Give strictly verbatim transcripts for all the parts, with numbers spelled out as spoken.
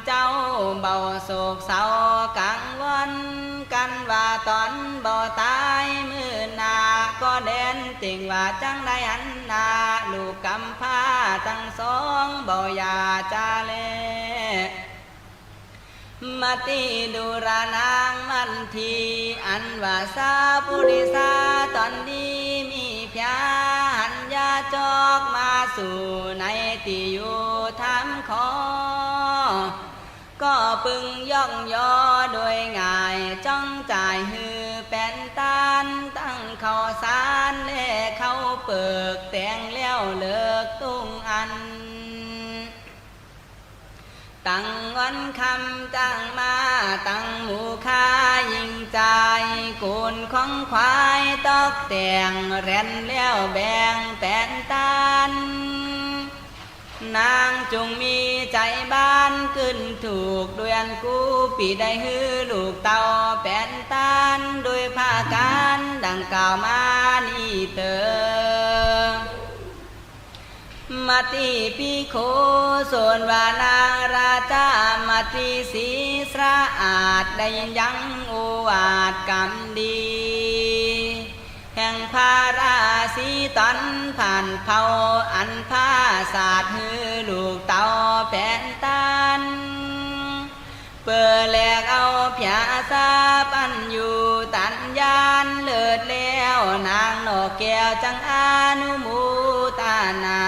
เจ้าเบาโศกเศร้ากังวล กั๋นว่าต๋นบ่ต๋ายมื้อหน้า ก็แด่นเต่งว่าจั้งใดหั้นนา ลูกกำพร้าตังสองบ่อย่าจะแล มติดูราห์นางมันที อันว่าสาวปุริสาต๋นนี้ มีพญาหันยาจอกมาสู่ในตี้อยู่ถามขอ ก็ปึงย่องยอโดยง่าย จ้องจ่ายหื้อแป๋นตาน ตังข้าวสารและข้าวเปิก แตงแล้วเลิกตุ้งอั้น ตังวันค่ำจ้างม้าตังหมู่ข้า ญิงจาย กูนของควาย ตอกแต่งแหลนแล้วแบ่งแป๋นตาน นางจุ่งมีใจ๋บ้านกึ๊ดถูก ด้วยอันกูปิได้หื้อลูกเต้าแป๋นตาน โดยผะก๋านดังกล่าวมานี้เตอ มติภิกขุ ส่วนว่านางราชามติสีสะอาด ได้ยินยังโอวาทกำดี แห่งพระราศีต๋นผ่านเผ่า อันพระสาทหื้อลูกเต้าแป๋นตาน เปื้อแลกเอาพญาทรัพย์อันอยู่ตันยานเลิศแล้ว นางนกแก้วจั้งอนุโมทนา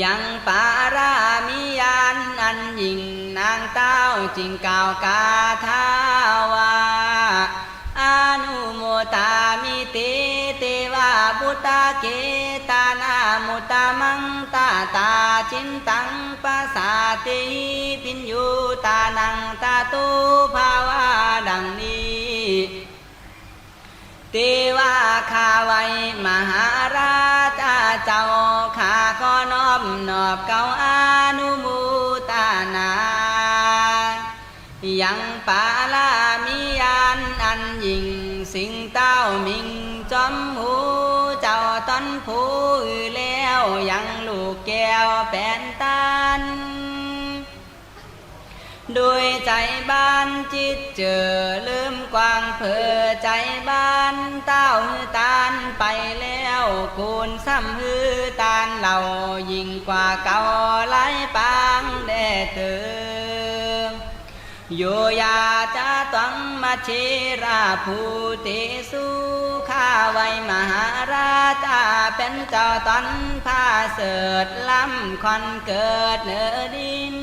ยังปารามิญาณอันยิ่ง นางเต้าจึงกล่าวกาถาว่า อนุโมทามิ เต เตวะ บุตตะเก ตานามุตตะมัง ตะตา จินตัง ปะสาเตหิ ภิญญูตานัง ตะตุ ภาวะ ดังนี้ เตวะ ข้าไหว้มหาราชาเจ้า ข้าขอน้อมนอบกล่าวอนุโมทนา ยังปารามิญาณอันยิ่ง สิ่งเต้าหมิ่งจอมฮู้ เจ้าต๋นผู้อื่นแล้ว ยังลูกแก้วแป๋นตาน โดยใจ๋บ้านจิตเจอ ลืมกว้างเผลอใจ๋บ้าน เต้าหื้อตานไปแล้ว กูนซ้ำหื้อตานเล่า ยิ่งกว่าเก่าหลายปางแด่เตอ โยยาจะตวัง มัชเชราภูเตสุ ข้าไหว้มหาราชาเป๋นเจ้าต๋นผาเสริฐ ล้ำค่อนเกิดเหนือดิน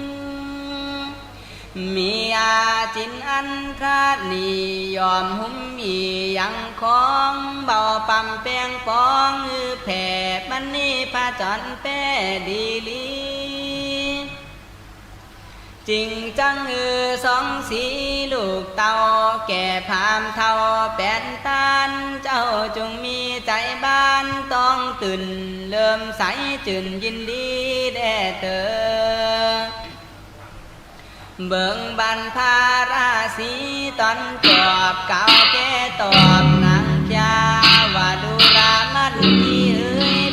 มีอาจินอันตรณี ย่อมหุ้มมียังของ เบาปำแปงปอง อือแผ่ มันนี่ผจญแป้ดีหลี จึงจั้งอือสองสีลูกเต้า แก่พราหมณ์เฒ่าแป๋นตาน เจ้าจุ่งมีใจ๋บ้านต้องตื่น เลื่อมใสจื่นยินดีแด่เตอ เบิ่งบั้นพระราศีต๋นจอบ กล่าวแก้ตอบนางพญาว่า ดูราห์มันทีเอ๋ย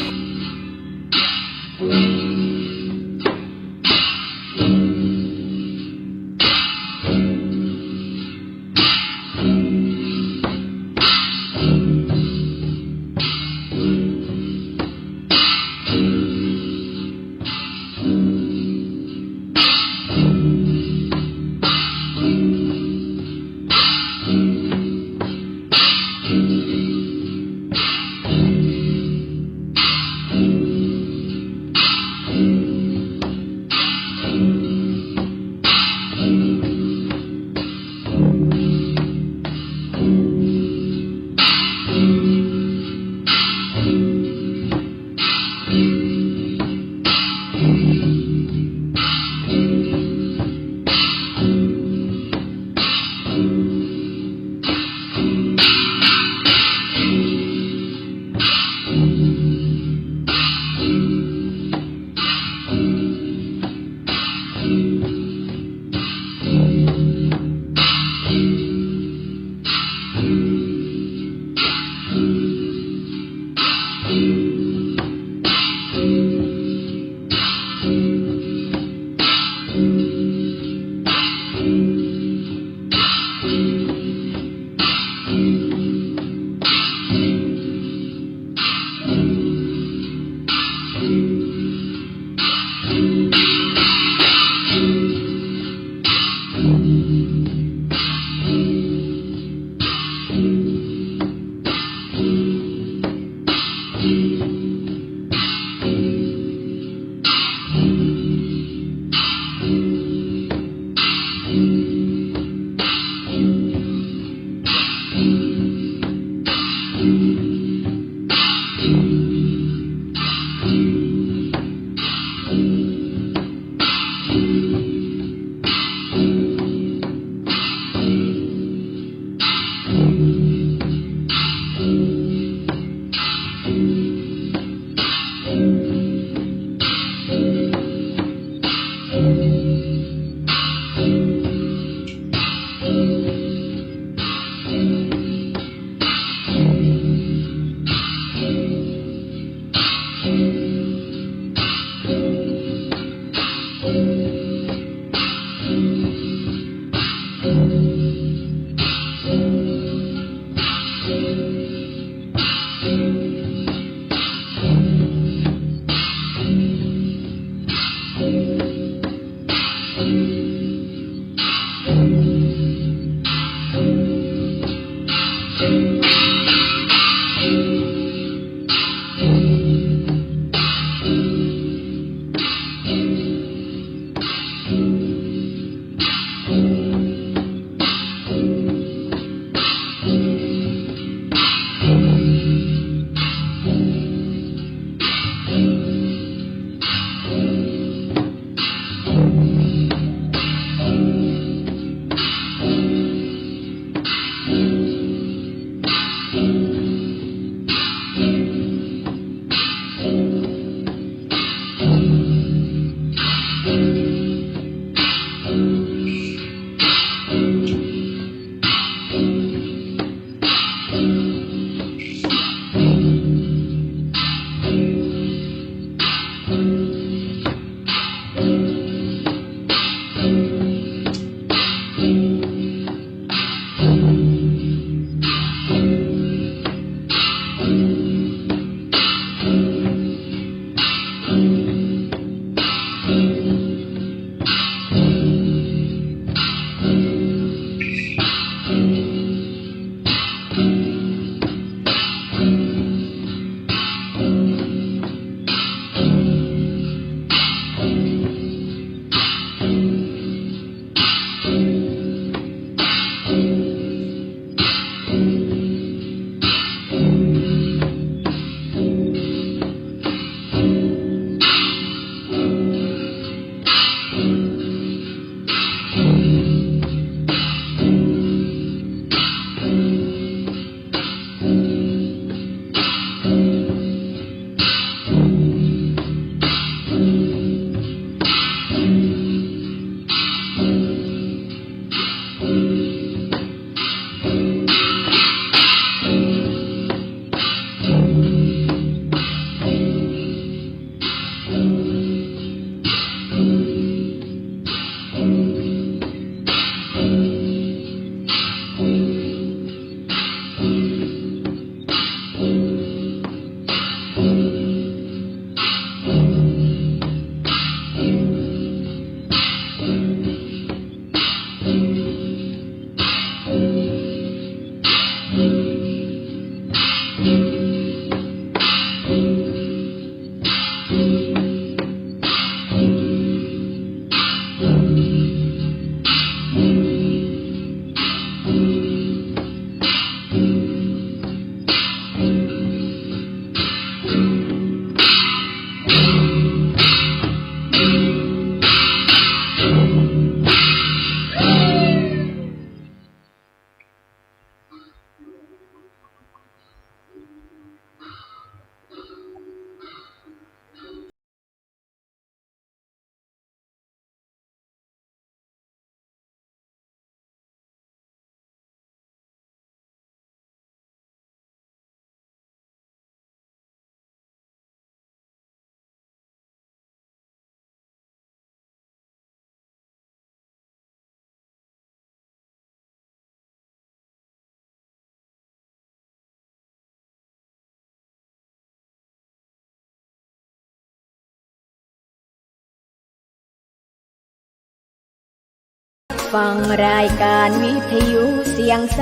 ฟังรายการวิทยุเสียงใส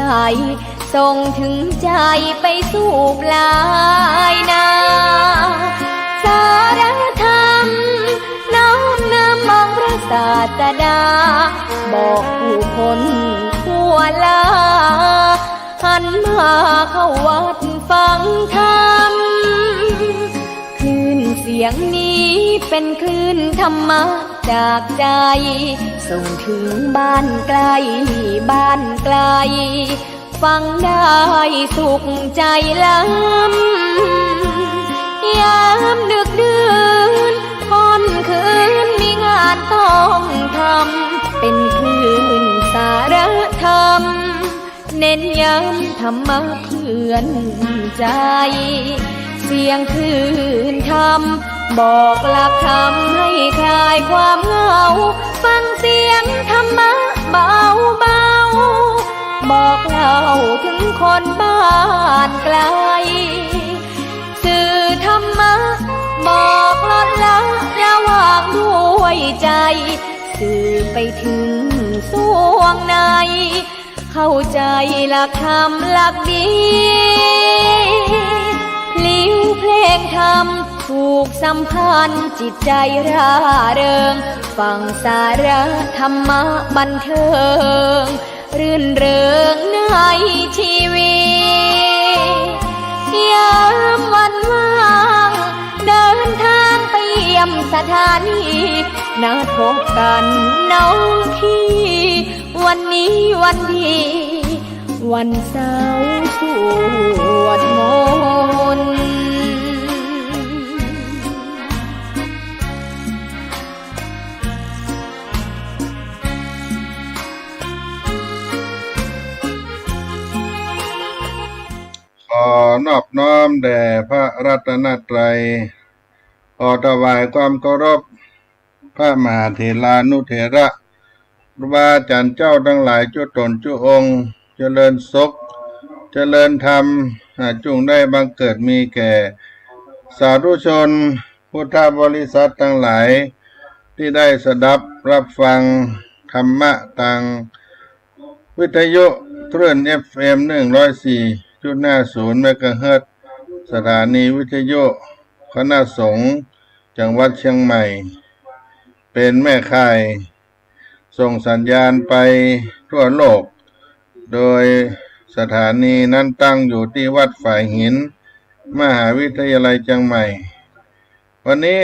ส่งถึงใจไปสู่ปลายนา สารธรรมน้อมนำองค์พระศาสดา บอกผู้คนทั่วลา หันมาเข้าวัดฟังธรรม คลื่นเสียงนี้เป็นคลื่นธรรมะจากใจ ส่งถึงบ้านใกล้บ้านไกล ฟังได้สุขใจล้ำ ยามดึกดื่นค่ำคืนมีงาน ต้องธรรม เป๋นคลื่นสารธรรม เน้นย้ำธรรมะเตือนใจ๋ เสียงคลื่นธรรม บอกหลักธรรมให้คลายความเหงา ฟังเสียงธรรมะเบาๆ บอกเล่าถึงคนบ้านไกล สื่อธรรมะบอกลดละระวางด้วยใจ๋ สื่อไปถึงส่วงใน เข้าใจ๋หลักธรรมหลักดี พลิ้วเพลงธรรมผูกสัมพันธ์จิตใจ๋ร่าเริง ฟังสาระธรรมะบันเทิง รื่นเริงในชีวิต ยามวันว่าง เดินทางไปเยี่ยมสถานี นัดพบกันน้องพี่ วันนี้วันดี วันเสาร์สวดมนต์ ขอนอบน้อมแด่พระรัตนตรัย ขอถวายความเคารพ พระมหาเถรานุเถระ ครูบาอาจ๋ารย์เจ้าตังหลายจุ๊ต๋นจุ๊องค์ เจริญสุข เจริญธรรม อ่า จุ่งได้บังเกิดมีแก่ สาธุชน พุทธบริษัทตังหลาย ตี้ได้สดับฮับฟังธรรมะตางวิทยุคลื่น เอฟเอ็ม หนึ่งร้อยสี่จุดห้าศูนย์ เมกะเฮิรตซ์ สถานีวิทยุคณะสงฆ์จังหวัดเชียงใหม่ เป๋นแม่ข่าย ส่งสัญญาณไปทั่วโลก โดยสถานีนั้นตั้งอยู่ตี้วัดฝายหิน มหาวิทยาลัยเชียงใหม่ วันนี้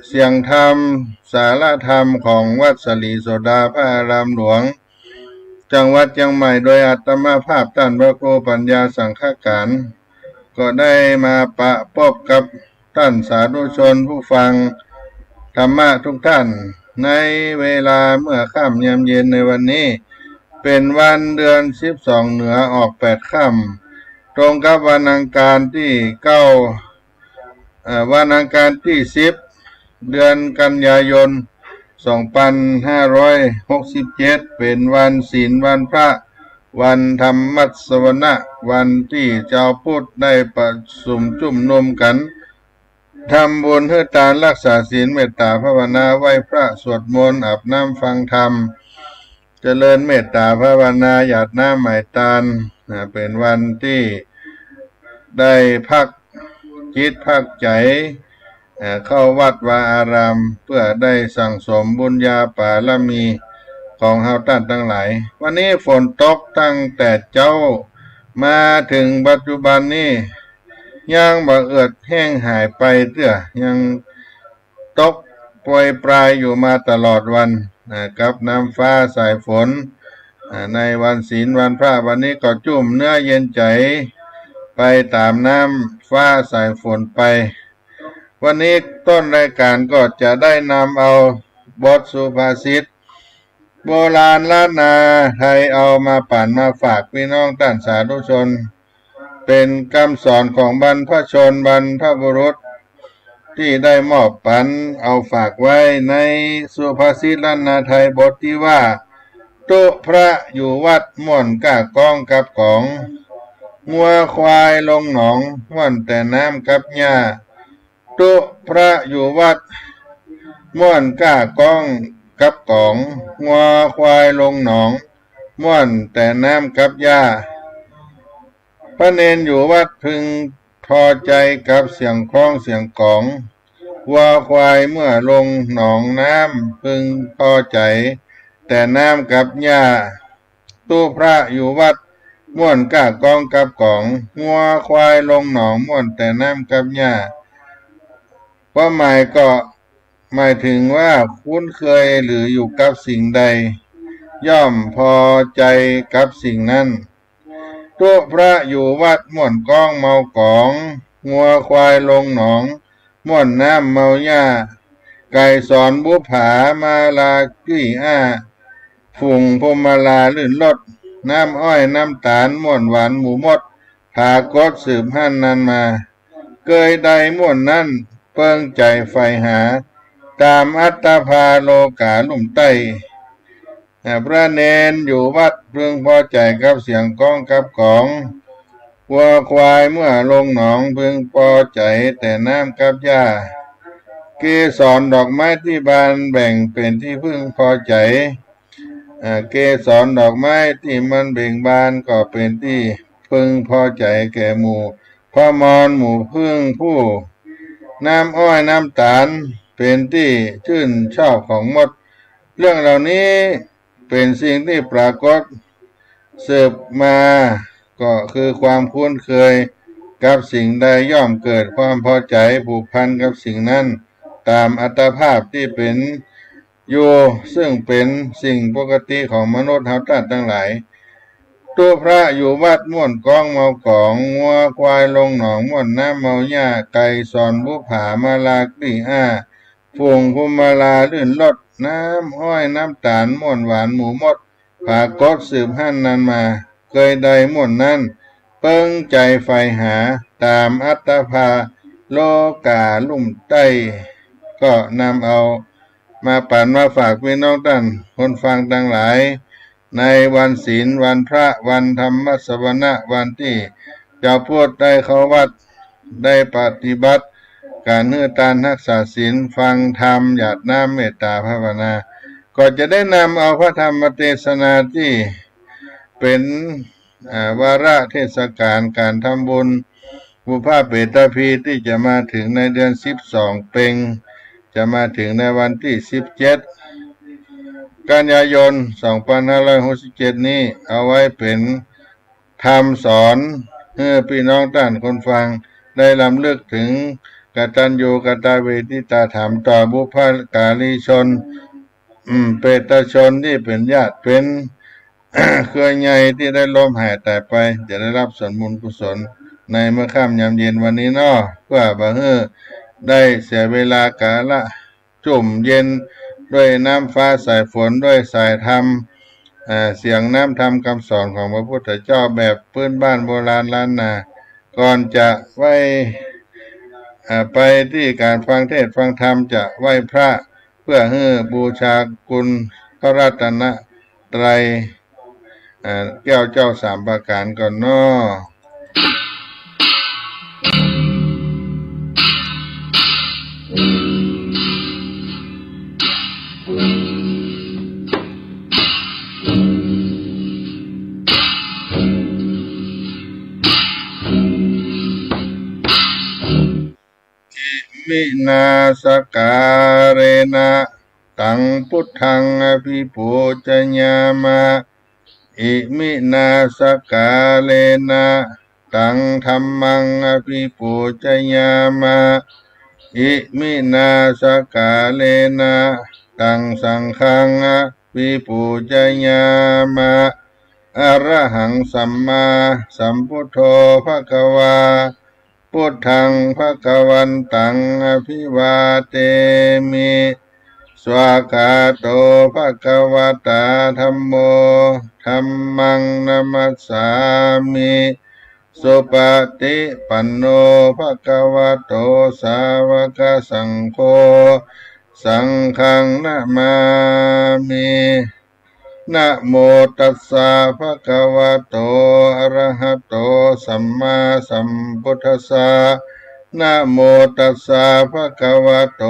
เสียงธรรม สาระธรรมของวัดสลีโสดาพระอารามหลวง จังหวัดเชียงใหม่ โดยอาตมาภาพต้านพระครูปัญญาสังฆการ ก็ได้มาปะปบกับ ต้านสาธุชนผู้ฟังธรรมะทุกท่าน ในเวลาเมื่อค่ำยามเย็นในวันนี้ เป๋นวันเดือนสิบสองเหนือออกแปดค่ำ ตรงกับวันอังคารตี้เก้า เอ่อ วันอังคารตี้สิบ เดือนกันยายน สองปันห้าร้อยหกสิบเจ็ด เป๋นวันศีลวันพระ วันธรรมมัสวนะ วันตี้จาวพุทธได้ประสุมจุมนุมกั๋น ทำบุญหื้อตาน ฮักษาศีล เมตตาภาวนา ไหว้พระ สวดมนต์ อาบน้ำฟังธรรม เจริญเมตตาภาวนา หยาดน้ำไหว้ตาน นะ เป๋นวันตี้ได้พักจิตพักใจ๋ เอ่อ เข้าวัดวาอาราม เปื้อได้สั่งสมบุญญาบารมีของเฮาต้านตังหลาย วันนี้ฝนตกตั้งแต่เจ๊ามาเถิงปัจจุบันนี้ ยังบ่เอือดแห้งหายไปเตื้อ ยังตกโปรยปรายอยู่มาตลอดวัน นะ กับน้ำฟ้าสายฝน อ่า ในวันศีลวันพระ วันนี้ก็จุ่มเนื้อเย็นใจ๋ไปต๋ามน้ำฟ้าสายฝนไป วันนี้ต้นรายการก็จะได้นำเอาบทสุภาษิตโบราณล้านนาไทย เอามาปั๋นมาฝากพี่น้องต้านสาธุชน เป๋นกำสอนของบรรพชนบรรพบุรุษ ตี้ได้มอบปั๋นเอาฝากไว้ในสุภาษิตล้านนาไทยบทตี้ว่า ตุ๊พระอยู่วัดม่วนก้ากองกับก๋อง งัวควายลงหนองม่วนแต่น้ำกับหญ้า ตุ๊พระอยู่วัดม่วนก้ากองกับก๋อง งัวควายลงหนองม่วนแต่น้ำกับหญ้า พระเณรอยู่วัดพึงพอใจ๋กับเสียงคล้องเสียงก๋อง วัวควายเมื่อลงหนองน้ำพึงพอใจ๋แต่น้ำกับหญ้า ตุ๊พระอยู่วัดม่วนก้ากองกับก๋อง งัวควายลงหนองม่วนแต่น้ำกับหญ้า ความหมายก็หมายถึงว่าคุ้นเคยหรืออยู่กับสิ่งใด ย่อมพอใจ๋กับสิ่งนั้น ตุ๊พระอยู่วัดม่วนกองเมาก๋อง งัวควายลงหนองม่วนน้ำเมาหญ้า ไกรสรบุปผามาลากี้อ้า ฝูงพวงมาลาลื่นรส น้ำอ้อยน้ำต๋าลม่วนหวานหมู่มด ผากตสืบหั้นนานมา เกยใดม่วนนั้น เปิงใจ๋ใฝ่หา ต๋ามอัตตภาโลก๋าลุ่มใต้ อ่า พระเณรอยู่วัดพึงพอใจ๋กับเสียงก้องกับก๋อง วัวควายเมื่อลงหนองพึงพอใจ๋แต่น้ำกับหญ้า เกสรดอกไม้ตี้บานแบ่งเป๋นตี้พึงพอใจ๋ อ่า เกสรดอกไม้ตี้มันเบ่งบานก็เป๋นตี้พึงพอใจ๋แก่หมู่ พมรหมู่ผึ้งผู้ น้ำอ้อยน้ำต๋าลเป๋นตี้จื้นชอบของมด เรื่องเหล่านี้เป๋นสิ่งตี้ปรากฏสืบมา ก็คือความคุ้นเคยกับสิ่งใดย่อมเกิดความพอใจ๋ผูกพันกับสิ่งนั้น ต๋ามอัตตภาพตี้เป๋นอยู่ ซึ่งเป๋นสิ่งปกติของมนุษย์เฮาต้านตังหลาย ตุ๊พระอยู่วัดม่วนก้องเมาก๋อง งัวควายลงหนองม่วนน้ำเมาหญ้า ไกรสรบุปผามาลากี้อ้า ฝูงพวงมาลาลื่นรส น้ำอ้อยน้ำต๋าลม่วนหวานหมู่มด ผากตสืบหั้นนานมา เกยใดม่วนนั้น เปิงใจ๋ใฝ่หา ต๋ามอัตตภาโลก๋าลุ่มใต้ ก็นำเอามาปั๋นมาฝากปี้น้องต้านคนฟังตังหลาย ในวันศีล วันพระ วันธรรมสวนะ วันตี้เจ้าพุทธได้เข้าวัด ได้ปฏิบัติก๋านหื้อตานฮักษาศีล ฟังธรรม หยาดน้ำเมตต๋าภาวนา ก็จะได้นำเอาพระธรรมเตสนาตี้เป๋น อ่า วาระเทศกาลก๋านทำบุญบุพเปตพีตี้จะมาเถิงในเดือนสิบสองเพ็ง จะมาเถิงในวันตี้สิบเจ็ดกันยายนสองปันห้าร้อยหกสิบเจ็ดนี้ เอาไว้เป๋นธรรมสอนหื้อปี้น้องต้านคนฟังได้รำลึกเถิงกตัญญูกตเวทิตาธรรมต่อบุพการีชน อืม เปตชนตี้เป๋นญาติเป๋นเครือใยตี้ได้ล้มหายต๋ายไป จะได้ฮับส่วนบุญกุศลในเมื่อค่ำยามเย็นวันนี้เนาะ เปื้อบ่หื้อได้เสียเวลากาละจุ่มเย็นด้วยน้ำฟ้าสายฝน ด้วยสายธรรม เอ่อ เสียงน้ำธรรมกำสอนของพระพุทธเจ้าแบบพื้นบ้านโบราณล้านนา ก่อนจะไหว้ เอ่อ ไปตี้ก๋านฟังเทศน์ฟังธรรม จะไหว้พระ เปื้อหื้อบูชาคุณพระรัตนตรัย เอ่อ แก้วเจ้าสามประก๋านก่อนเนาะ อิมินาสการะนะ ตังพุทธังอภิปูจยามะ อิมินาสการะนะ ตังธัมมังอภิปูจยามะ อิมินาสการะนะ ตังสังฆังอภิปูจยามะ อะระหังสัมมาสัมพุทโธภะคะวา พุทธังภะคะวันตังอภิวาเทมิ สวากขาโตภะคะวะตาธัมโม ธัมมังนะมัสสามิ สุปะฏิปันโนภะคะวะโต สาวะกะสังโฆ สังฆังนะมามิ นะโมตัสสะภะคะวะโต อะระหะโต สัมมาสัมพุทธัสสะ นะโมตัสสะภะคะวะโต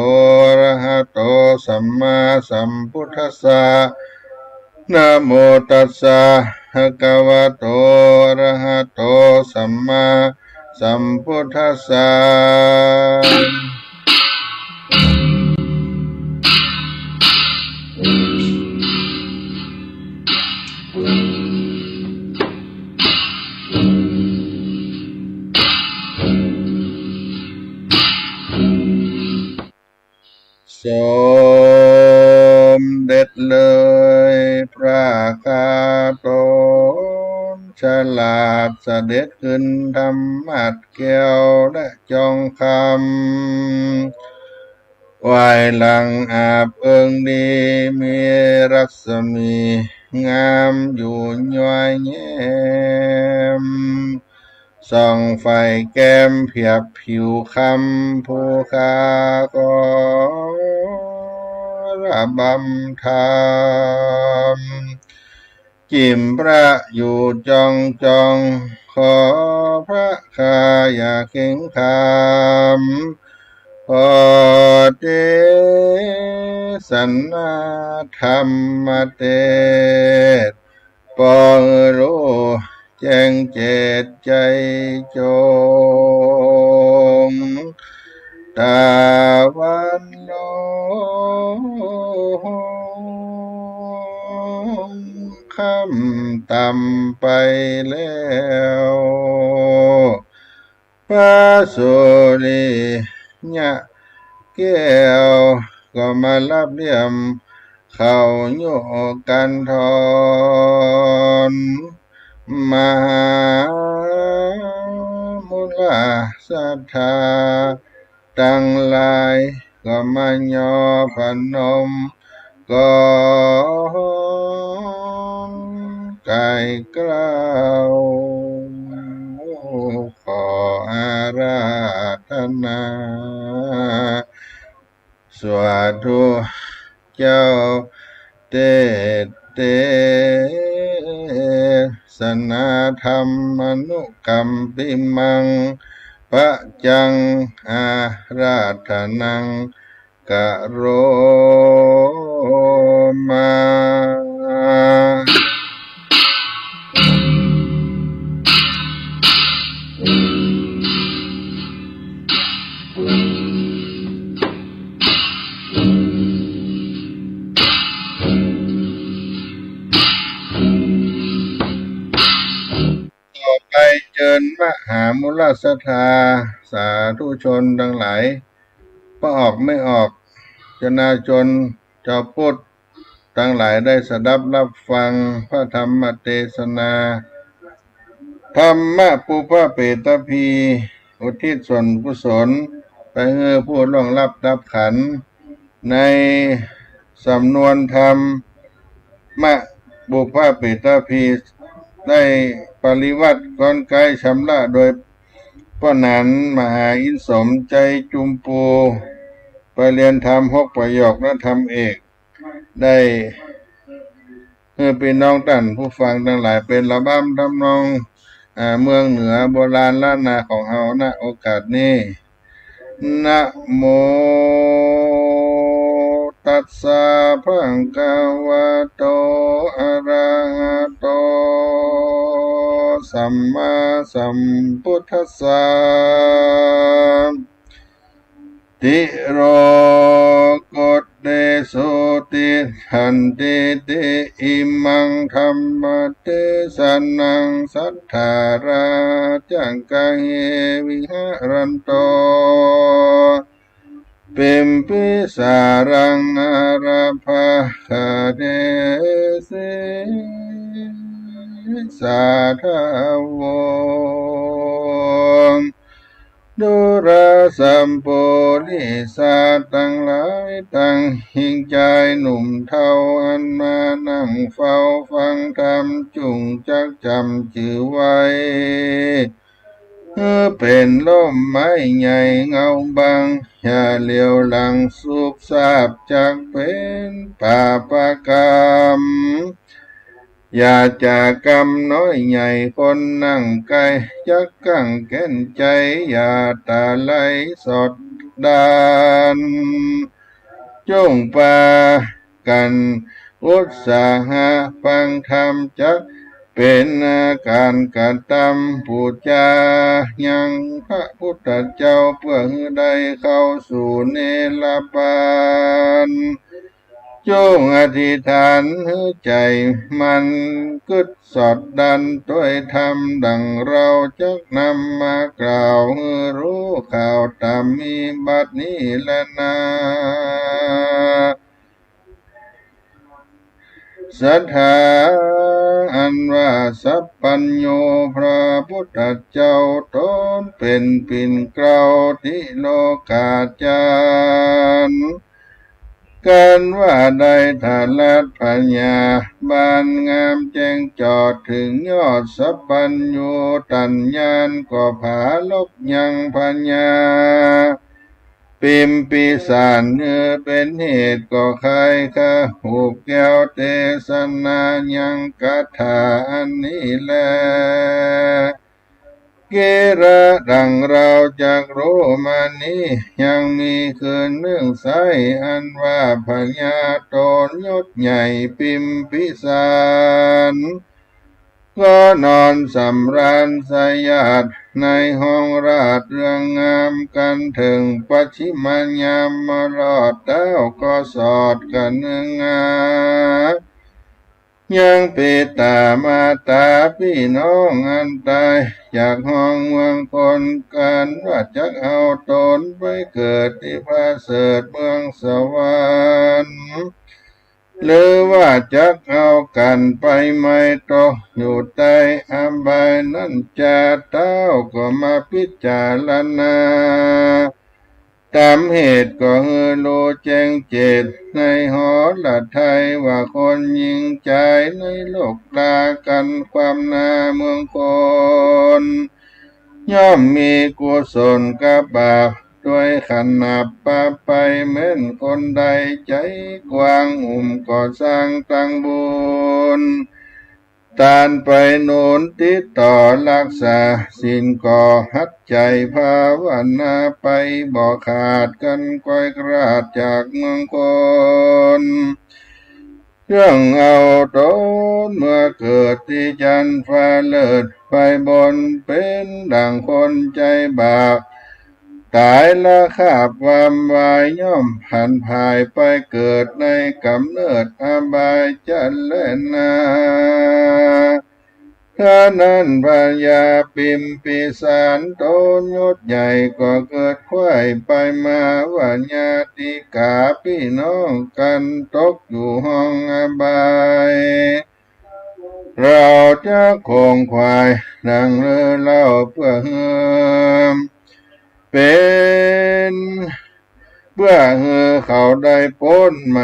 อะระหะโต สัมมาสัมพุทธัสสะ นะโมตัสสะภะคะวะโต อะระหะโต สัมมาสัมพุทธัสสะ สมเด็จเลยพระคาโตนฉลาดเสด็จขึ้นธรรมาสน์แก้วและจองคำ ฝ่ายหลังอาบเอิงดี มีรัศมีงามอยู่ย้อยแย้ม ส่องไฟแก้มเปียบผิวคำ ผู้ข้าขอระบำธรรม จิ่มพระอยู่จ้องจ้อง ขอพระข้าอย่าเข็งขาม ขอเตสนาธรรมเตสน์ ปองรู้แจ้งเจตน์ใจ๋จง ตะวันลงค่ำต่ำไปแล้ว พระสุริยะแก้วก็มารับเยี่ยม เข้าโยกันธร มหามุลาศรัทธาตังหลาย ก็มายอพนม ก้อมก๋ายเกล้า ขออาราธนา สาธุ เจ้าเตสน์ เตสนาธรรมานุกัมปิมัง ปัจจังอาราธนัง กะโรมา ต่อไปเจิญมหามุลศรัทธา สาธุชนตังหลาย ป้อออกไม่ออก จนาชน จาวพุทธตังหลายได้สดับฮับฟังพระธรรมเตสนา ธรรมปุพพเปตภี อุทิศส่วนกุศลไปหื้อผู้ล่วงลับดับขันธ์ ในสำนวนธรรมมะปุพพเปตภี ได้ปริวรรตก๊อนไก๊ชำระโดยป้อหนาน มหาอินทร์สมใจ๊จุมปู ไปเฮียนธรรมหกประโยคและธรรมเอก ได้หื้อปี้น้องต้านผู้ฟังตังหลายเป๋นระบำทำนอง อ่า เมืองเหนือโบราณล้านนาของเฮา ณ โอกาสนี้ นะโม ตัสสะ ภะคะวะโต อะระหะโต สัมมาสัมพุทธัสสะ ติโร โกเตสุ ติฏฐันติติ อิมัง ธัมมะเตสะนัง สัทธารา จักขะเฮ วิหะรันโต ปิมปิสารัง อารักขะเทสิ สาทะโว ดูราสัปปุริสะตังหลาย ตังหญิงจายหนุ่มเฒ่า อันมานั่งเฝ้าฟังธรรม จุ่งจักจ๋ำจื้อไว้ หื้อเป๋นร่มไม้ใหญ่เงาบัง อย่าเหลียวหลัง สูบซาบจักเป๋นปาปะกรรม อย่าจ๋ากรรมน้อยใหญ่ คนนั่งใก้จักกั้งแก้นใจ๋ อย่าตะไลสอดดั้น จุ่งปากั๋นอุตสาหะฟังธรรม จักเป๋นก๋านกระตำปู๋จายังพระพุทธเจ้า เปื้อหื้อได้เข้าสู่นิรปาน จุ่งอธิษฐานหื้อใจ๋มั่นกึ๊ดสอดดั้น ตวยธรรมดั่งเฮาจักนำมากล่าวหื้อฮู้ข่าวต๋ามนี้บัดนี้แลนา ศรัทธา อันว่าสัพพัญญูพระพุทธเจ้าตนเป๋นปิ่นเกล้าติโลกาจารย์ กันว่าได้ถลัดพยาบาลงามแจ้งจอดเถิงยอดสัพพัญญูตัญญาณก็ผาลบยังพญาปิมพิสารหื้อเป๋นเหตุก็ใค่ข้าหุบแก้วเตสนายังคาถาอันนี้แล เกระดังเฮาจักฮู้มานี้ ยังมีคืนนึ่งไส้ อันว่าพญาตนยศใหญ่ปิมพิสาร ก็นอนสำราญสยาดในห้องราชเรืองงาม กั๋นเถิงปัจฉิมยามมารอด เต๊าก็สอดกะเนืองงา ยังปิต๋ามารดาปี้น้องอันต๋ายจากห้องเมืองคน กันว่าจักเอาตนไปเกิดตี้ประเสริฐเมืองสวรรค์ หรือว่าจักเอากั๋นไปไม้ตกอยู่ใต้อบายนั้นจา เต๊าก็มาพิจารณา ต๋ามเหตุก็หื้อฮู้แจ้งเจตในหฤทัย ว่าคนญิงจายในโลกลากั๋นความนาเมืองคน ย่อมมีกุศลกับบาปตวยขนาบปะไป แม้นคนใดใจ๋กว้าง อุ้มก่อสร้างตังบุญ ตานไปหนุนติดต่อฮักษาศีล ก็หัดใจ๋ภาวนาไป บ่ขาดกั๋นก้อยกราดจากเมืองคน เรื่องเอาตนเมื่อเกิดตี้จั๊นฟ้าเลิศไปบน เป๋นดั่งคนใจ๋บาป ต๋ายละคาบความวาย ย่อมผันผายไปเกิดในก๋ำเนิดอบายจะแลนา เท่านั้นพญาปิมพิสารตนยศใหญ่ ก็เกิดใคว่ไปมาว่าญาติกาปี้น้องกั๋นตกอยู่ห้องอบาย เราจะขงขวายดังเล่าเล่าเปื้อหื้อ เป๋น เปื้อหื้อเขาได้ป๊นไหม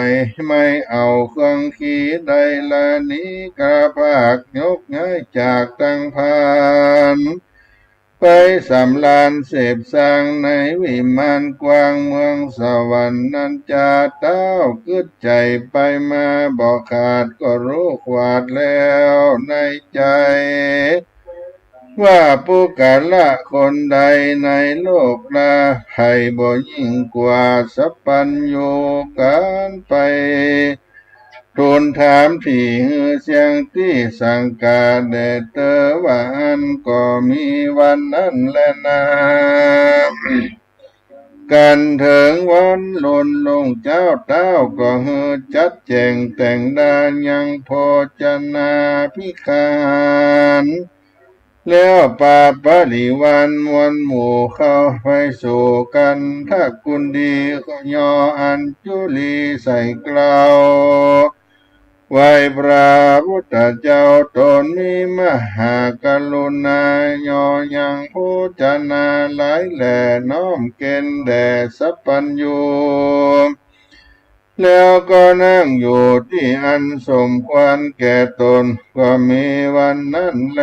ไม่เอาเครื่องขีใดละหนีกระพากยกย้ายจากตังพาน ไปสำราญเสพสังในวิมานกว้างเมืองสวรรค์นั้นจา เต๊ากึ๊ดใจ๋ไปมาบ่ขาด ก็ฮู้ขวาดแล้วในใจ๋ ว่าปุคคละคนใดในโลกลา ใผบ่ยิ่งกว่าสัพพัญญูกั๋นไป ทูลถามตี้หื้อเสี้ยงตี้สังกาแด่เตอว่าอั้น ก็มีวันนั้นแลนา กั๋นเถิงวันลุนรุ่งเจ๊า เต๊าก็หื้อจัดแจ๋งแต่งดายังโภชนาภิกขาหาร แล้วปาบริวารมวลหมู่เข้าไปสู่คันธกุฏี ก็ยออัญจุลีใส่เกล้าไหว้พระพุทธเจ้า ตนมีมหากรุณายอยังโภชนาหลายแหล่ น้อมเกณฑ์แด่สัพพัญญู แล้วก็นั่งอยู่ตี้อันสมควรแก่ตน ก็มีวันนั้นแล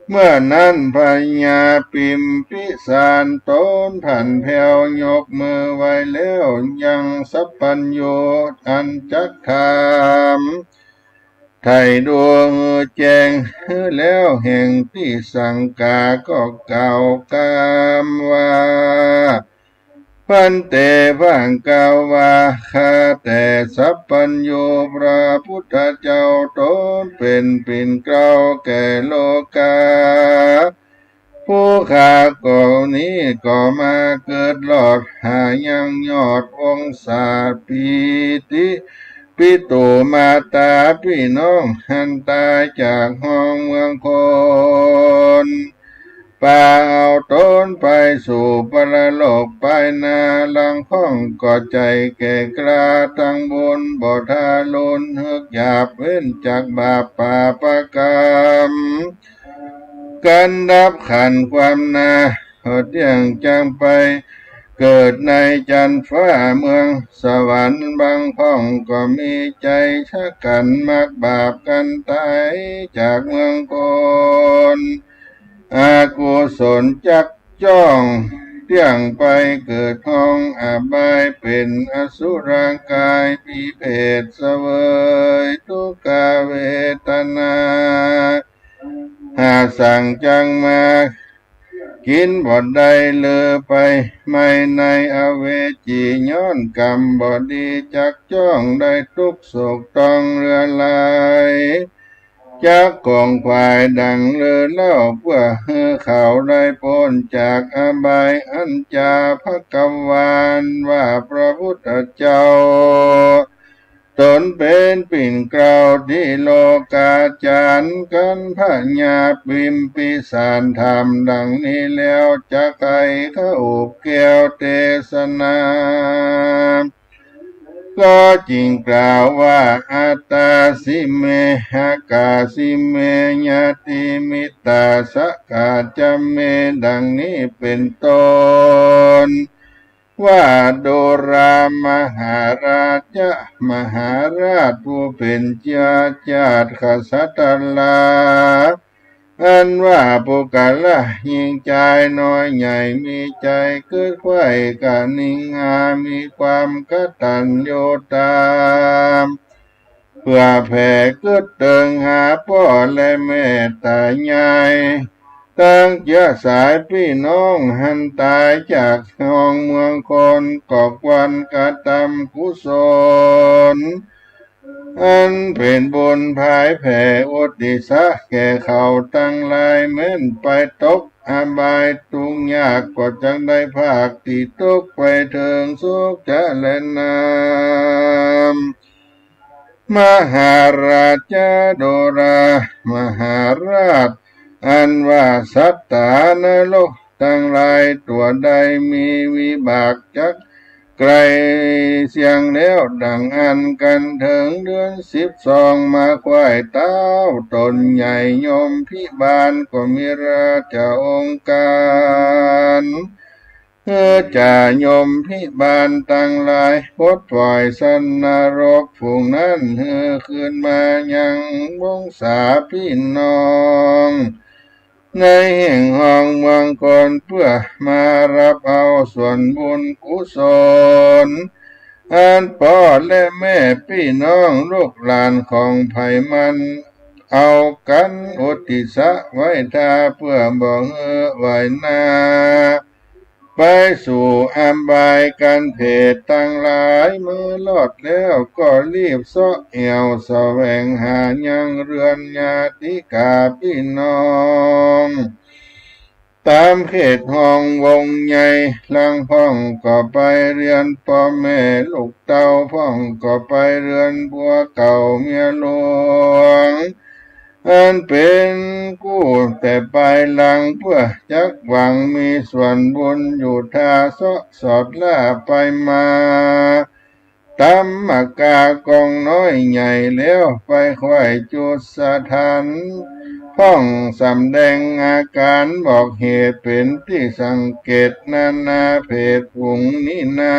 เมื่อนั้นพญาปิมพิสารตนผันแผ้วยกมือไหว้แล้วยังสัพพัญญูอันจักถาม ไถ่ดูแจ้งแล้วแห่งตี้สังกา ก็กล่าวกำว่า ภันเต พระกล่าวว่า ข้าแต่สัพพัญญู พระพุทธเจ้าตนเป๋นปิ่นเกล้าแก่โลกา ผู้ข้าก็นี้ก็มาเกิดรอดหายังยอดวงศาปิติ ปิตุมาตาปี้น้องหันต๋ายจากห้องเมืองคน ปาเอาต๋นไปสู่ปรโลกไปนา ลางพ่องก็ใจ๋แก่กล้า ตังบุญบ่ทารุณ เฮือกหยาบเว้นจากบาปปาปกรรม กันดับขันธ์ความนา เตี้ยงจักไปเกิดในจันฟ้าเมืองสวรรค์ บางพ่องก็มีใจ๋ชะกั๋น มักบาปกันต๋ายจากเมืองคน อกุศลจักจ้องเตี้ยงไปเกิดห้องอบาย เป๋นอสุรกาย มีเพศเสวยทุกขเวทนา หาสั่งจักมากิ๋นบ่ได้ เลือไปไหม้ในอเวจี ย้อนกรรมบ่ดี จักจ้องได้ตุ๊กข์โศกต้องเลือหลาย จักขวนขวายดั่งเลือเล่า เปื้อหื้อเขาได้ป๊นจากอบาย อันจาพระกวานว่าพระพุทธเจ้า ต๋นเป๋นปิ่นเกล้าตี้โลกาจ๋ารย์ กั๋นพญาพิมพิสาร ถามดั่งนี้แล้ว จักใค่ข้าอบแก้วเตสนา ก็จึงกล่าวว่า อัตตาสิเม หากาสิเม ญาติมิตตา สกาจะเม ดั่งนี้เป๋นต้น ว่า ดูรา มหาราชะ มหาราชผู้เป๋นเจ้าจาติกษัตรา อันว่าปุคคละ ญิงจายน้อยใหญ่ มีใจ๋กึ๊ดไขว้กะนิงหา มีความกตัญญูตา เปื้อแผ่กึ๊ดเติงหาป้อและแม่ต๋ายาย ตังเจื๊อสายปี้น้องหันต๋ายจากห้องเมืองคน ก็ควรกระตำกุศล อันเป๋นบุญผายแผ่อุทิศะแก่เขาตังหลาย แม้นไปตกอบายตุ๊กข์ยาก ก็จักได้ภาคตี้ตุ๊กข์ไปเถิงสุขจะแลนา มหาราชะ ดูรา มหาราช อันว่าสัตต๋านรกตังหลาย ตั๋วใดมีวิบากจักไกลเสี้ยงแล้ว ดั่งอั้นกั๋นเถิงเดือนสิบสอง มาไขว้เต๊าต๋นใหญ่ยมพิบาล ก็มีราชองค์การ เออ จ่ายมพิบาลตังหลาย ปลดป่อยสัตว์นรกฝูงนั้น หื้อคืนมายังวงศาปี้น้อง ในแห่งห้องเมืองคน เปื้อมาฮับเอาส่วนบุญกุศล อันป้อและแม่ปี้น้องลูกหลานของใผมัน เอากั๋นอุทิศะไว้ถ้า เปื้อบ่หื้อไหวนา ไปสู่อบาย กันเถิดตังหลาย เมื่อรอดแล้วก็รีบเซาะแอ่วแสวงหายังเฮือนญาติกาปี้น้อง ต๋ามเขตห้องวงใหญ่ ลางพ่องก็ไปเฮือนป้อแม่ลูกเต้า พ่องก็ไปเฮือนผัวเก่าเมียหลวง อันเป๋นกู้แต่ปายหลัง เปื้อจักหวังมีส่วนบุญอยู่ถ้า เซาะสอดล่าไปมา ต๋ามกากองน้อยใหญ่แล้ว ไปไขว้จุดสถาน พ่องสำแดงอาก๋านบอกเหตุ เป๋นตี้สังเกตนานาเพศฝูงนี้นา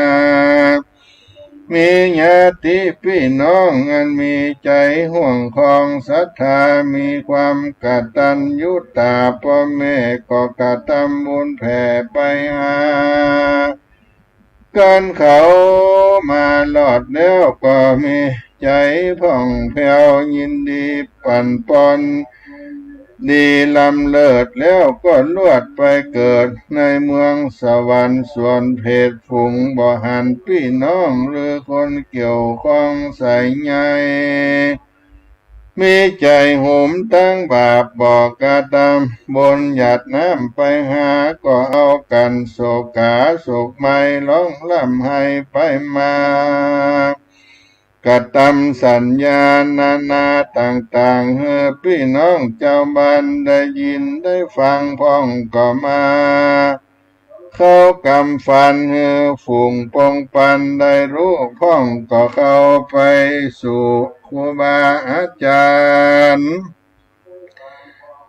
มีญาติปี้น้องอันมีใจ๋ห่วงคองศรัทธา มีความกตัญญูตาป้อแม่ ก็กระตำบุญแผ่ไปหากั๋น เขามารอดแล้วก็มีใจ๋ผ่องแผ้วยินดี ปั่นป่อนดีล้ำเลิศ แล้วก็ลวดไปเกิดในเมืองสวรรค์ ส่วนเพศฝูงบ่หันปี้น้อง หรือคนเกี่ยวข้องใส่ใย มีใจ๋หุมตังบาป บ่กระตำบุญหยาดน้ำไปหา ก็เอากั๋นโศกาโศกไห้ ฮ้องร่ำไห้ไปมา กระตำสัญญานานาต่างๆ หื้อปี้น้องจาวบ้านได้ยินได้ฟังพ่องก็มา เข้ากำฟันหื้อฝูงปงปันได้ฮู้ พ่องก็เข้าไปสู่ครูบาอาจ๋ารย์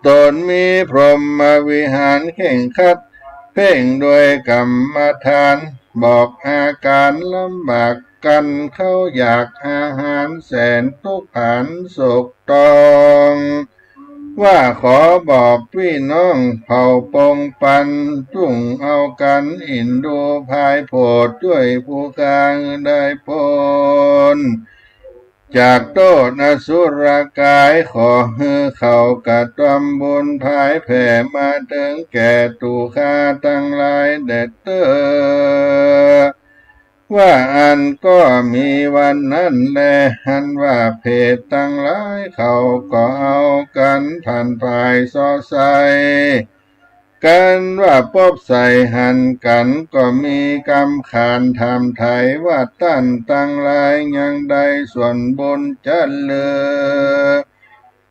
ต๋นมีพรหมวิหารเคร่งครัด เพ่งโดยกรรมฐาน บอกอาก๋านลำบาก กั๋นเข้าอยากอาหาร แสนตุ๊กข์ผานโศกตอง ว่าขอบอกปี้น้องเผ่าปงปัน จุ่งเอากั๋นอินดูภายโผด จ้วยผู้ข้าหื้อได้ป๊น จากโต้ษอสุรก๋าย ขอหื้อเขากระตำบุญผายแผ่ มาเถิงแก่ตู่ข้าตังหลายแด่เต๊อะ ว่าอั้นก็มีวันนั้นแล อันว่าเปรตตังหลายเขาก็เอากั๋นผันผายซอใส่ กั๋นว่าปบใส่หันกั๋น ก็มีกำขานถามไถ่ว่า ต้านตังหลายยังได้ส่วนบุญจัดหรือ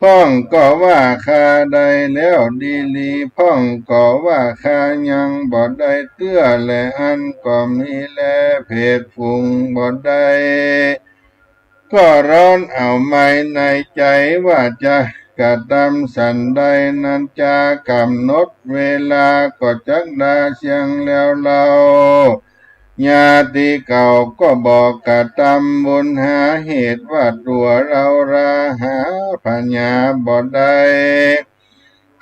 พ่องก็ว่าข้าได้แล้วดีหลี พ่องก็ว่าข้ายังบ่ได้เตื้อแล อั้นก็มีแล เปรตฝูงบ่ได้ ก็ร้อนเอาไม้ในใจ๋ว่าจะกระตำสันใด นั้นจากำหนดเวลาก็จักดาเสี้ยงแล้วเล่า ญาติเก่าก็บ่กระตำบุญ หาเหตุว่าตั๋วเฮาราหาผญาบ่ได้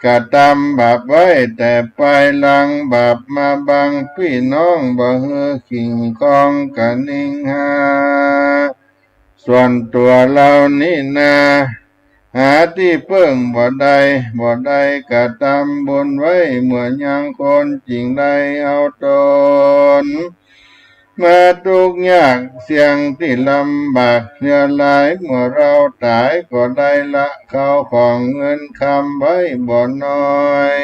กระตำบาปไว้แต่ปายหลัง บาปมาบังปี้น้องบ่หื้อขิงคองกะนิงหา ส่วนตั๋วเฮานี้นา หาตี้เปิ้งบ่ได้ บ่ได้กระตำบุญไว้ เมื่อยังคนจึงได้เอาต๋น มาตุ๊กข์ยากเสี้ยงตี้ลำบากเยียะหลาย เมื่อเฮาต๋ายก็ได้ละเข้าของเงินคำไว้บ่น้อย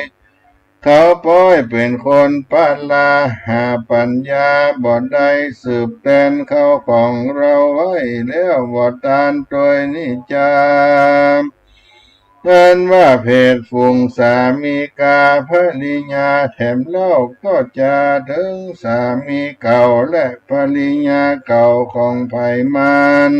เขาป๊อยเป๋นคนปะละ หาปัญญาบ่ได้ สืบแตนเข้าของเฮาไว้แล้วบ่ตานตวยนี้จา อันว่าเปรตฝูงสามีกาภริยาแถมเล่า ก็จาเถิงสามีเก่าและภริยาเก่าของใผมัน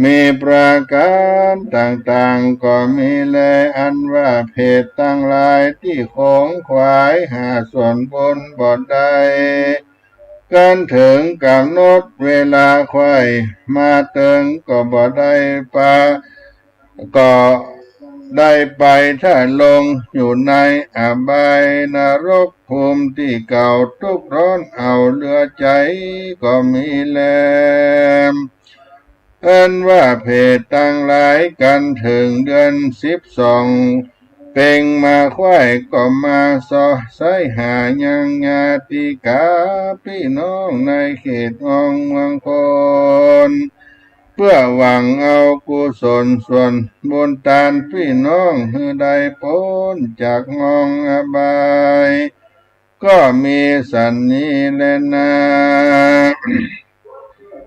มีประก๋านต่างๆ ก็มีแล อันว่าเปรตตังหลายตี้ขงขวายหาส่วนบุญบ่ได้ กั๋นเถิงก๋ำหนดเวลาใค่ มาเถิงก็บ่ได้ปะ ก็ได้ไปถ้าลงอยู่ในอบายนรก ภูมิตี้เก่าตุ๊กข์ร้อนเอาเหลือใจ๋ก็มีแล อันว่าเปรตตังหลายกั๋นเถิงเดือนสิบสอง เป่งมาใค่ก็มาซอใส้หายังญาติกาปี้น้องในเขตห้องเมืองคน เปื้อหวังเอากุศลส่วนบุญตานปี้น้องหื้อได้ป๊นจากห้องอบาย ก็มีสันนี้แลนา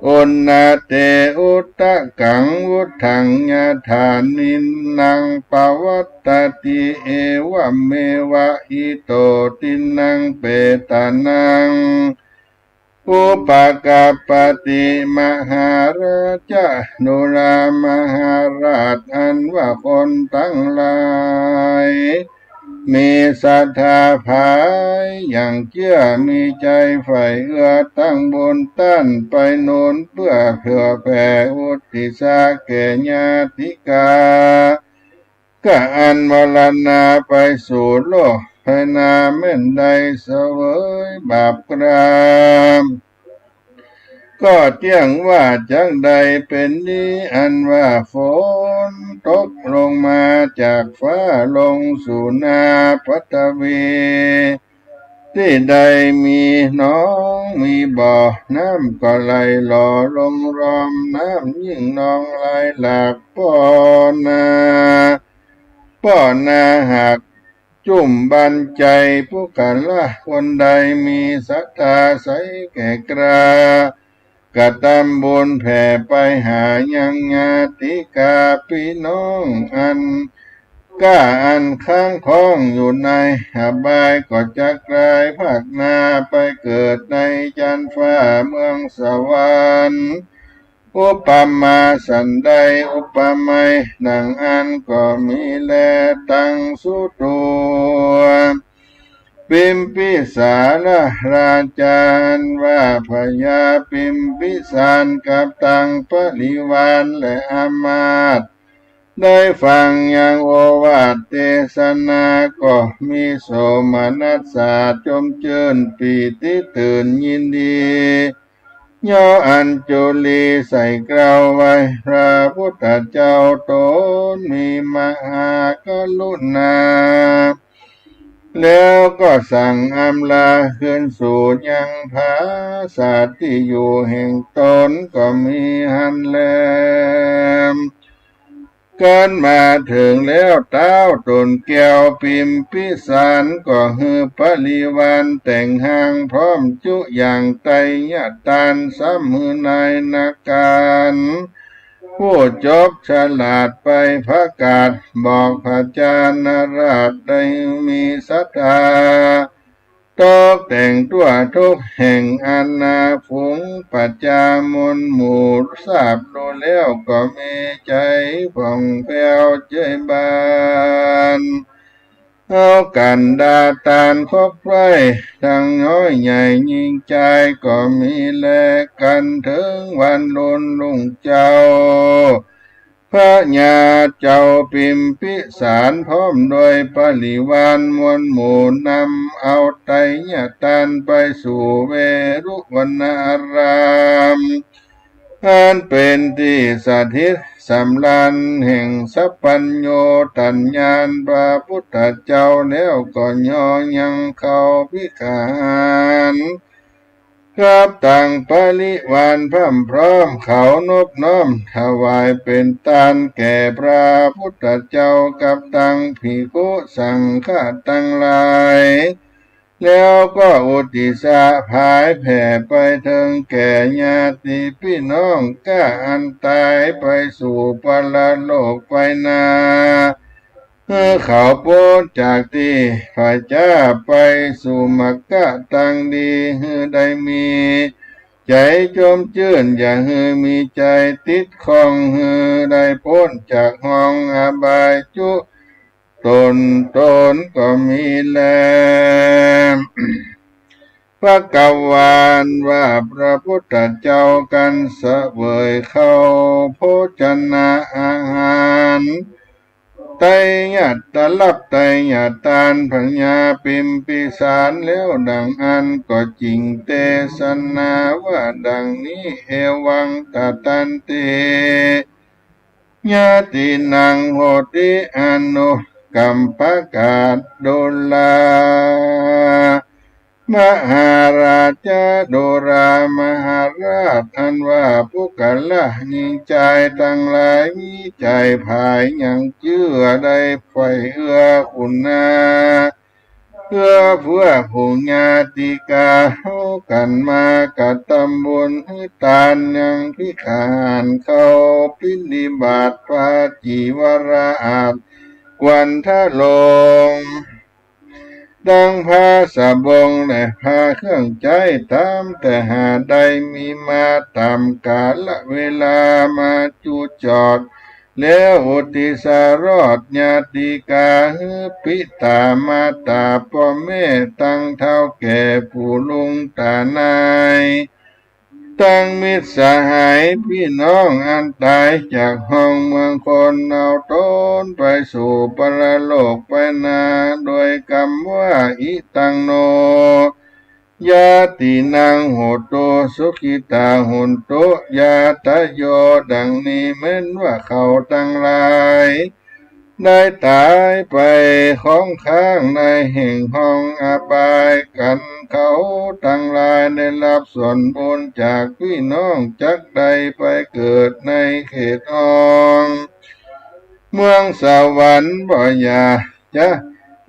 อุณาเต อุทกัง วุฒัง ยถา นินนัง ปวัตตติ เอวะเมวะ อิโต ทินนัง เปตานัง อุปกัปปติ มหาราชะ ดูราหมหาราช อันว่าคนตังหลาย มีศรัทธาผายอย่างเจื้อ มีใจ๋ใฝ่เอื้อตั้งบุญต้านไปหนุน เปื้อเผื่อแผ่อุตติสสะแก่ญาติกา ก็อันมรณาไปสู่โลกภายหน้า แม่นได้เสวยบาปกรรม ก็เตี้ยงว่าจักได้เป๋นดี อันว่าฝนตกลงมาจากฟ้าลงสู่หน้าปฐวี ตี้ใดมีหนองมีบ่อ น้ำก็ไหลหล่อลงรอม น้ำยิ่งนองไหลหลากป้อหน้า ป้อหน้าหากจุ่มบันไจ ปุคคละคนใดมีศรัทธาใสแก่กล้า กระตำบุญแผ่ไปหายังญาติกาปี้น้องอัน ก้าอันค้างคองอยู่ในอบาย ก็จักกลายภาคหน้าไปเกิดในจั๊นฟ้าเมืองสวรรค์ อุปมาฉันใด อุปไมยดังอั้นก็มีแล ตังสุตัว ปิมพิสารราชา อันว่าพญาปิมพิสารกับตังบริวารและอำมาตย์ ได้ฟังยังโอวาทเตสนา ก็มีโสมนัสสาจมจื้นปีติตื่นยินดี ย่ออัญจุลีใส่เกล้าไหว้พระพุทธเจ้าตนมีมหากรุณา แล้วก็สั่งอำลาคืนสู่ยังผาสาทตี้อยู่แห่งตนก็มีหั้นแล กั๋นมาเถิงแล้วเต๊าต๋นแก้วปิมพิสาร ก็หื้อบริวารแต่งฮางพร้อมจุอย่างไตยตาล ซ้ำหื้อนายนาการ ผู้จบฉลาดไปประกาศบอกพระจานาราช ได้มีศรัทธา ตกแต่งทั่วทุกแห่งอาณาฝูง ประจามวลหมู่ทราบดูแล้วก็มีใจ๋ผ่องแผ้วเจิ่มบาน เอากันดาตานคบใคร่ ตังน้อยใหญ่ญิงจายก็มีแล กั๋นเถิงวันลุนรุ่งเจ๊า พญาเจ้าปิมพิสารพร้อมด้วยบริวารมวลหมู่นำเอาไตยตาลไปสู่เวฬุวรรณาราม อันเป๋นตี้สถิตสำราญแห่งสัพพัญญูตญาณพระพุทธเจ้า แล้วก็ย่อยังเข้าวิหาร กับตังบริวารพร่ำพร้อม เขานบน้อมถวายเป๋นตานแก่พระพุทธเจ้ากับตังภิกขุสังฆะตังหลาย แล้วก็อุตติสสะผายแผ่ไปเถิงแก่ญาติปี้น้องก้าอันต๋ายไปสู่ปรโลกไปนา หื้อเขาป๊นจากตี้ผะจ๊าไปสู่มรรคะตังดี หื้อได้มีใจ๋จมจื้น อย่าหื้อมีใจ๋ติดข้อง หื้อได้ป๊นจากห้องอบายจุ ตนตนก็มีแล ภควา ว่าพระพุทธเจ้ากั๋นเสวยเข้าโภชนะอาหาร ไตยตาลับไตยตาล พญาปิมพิสารแล้วดังอั้นก็จิ่งเตสนาว่าดังนี้ เอวังตะตันติ ญาตินังโหติ อนุกัมปกะดูรา มหาราชา ดูรามหาราช อันว่าปุคคละญิงจายตังหลายมีใจ๋ผายยังเจื้อได้ใฝ่เอื้อคุณนา เอื้อเฟื้อผูกญาติกา เฮากั๋นมากระตำบุญหื้อตานยังภิกขาหารเข้าบิณฑบาตปาจีวราอาสน์ ควรทะลง ตังผ้าสะบงและผ้าเครื่องใจ๊ต๋ามแต่หาได้มีมาต๋ามกาละเวลามาจุจอด แล้วอุตติสรสญาติกาหื้อปิต๋ามาต๋าป้อแม่ตังเฒ่าแก่ปู่ลุงต๋านาย ตังมิตรสหายปี้น้องอันต๋ายจากห้องเมืองคนเอาตนไปสู่ปรโลกไปนา โดยกำว่า อิตังโน ญาตินังโหตุ สุขิตาโหนตุ ญาตะโย ดังนี้แม้นว่าเขาตังหลาย ได้ต๋ายไปข้องข้างในแห่งห้องอบายกั๋น เขาตังหลายได้ฮับส่วนบุญจากปี้น้อง จักได้ไปเกิดในเขตห้องเมืองสวรรค์ บ่อย่าจะ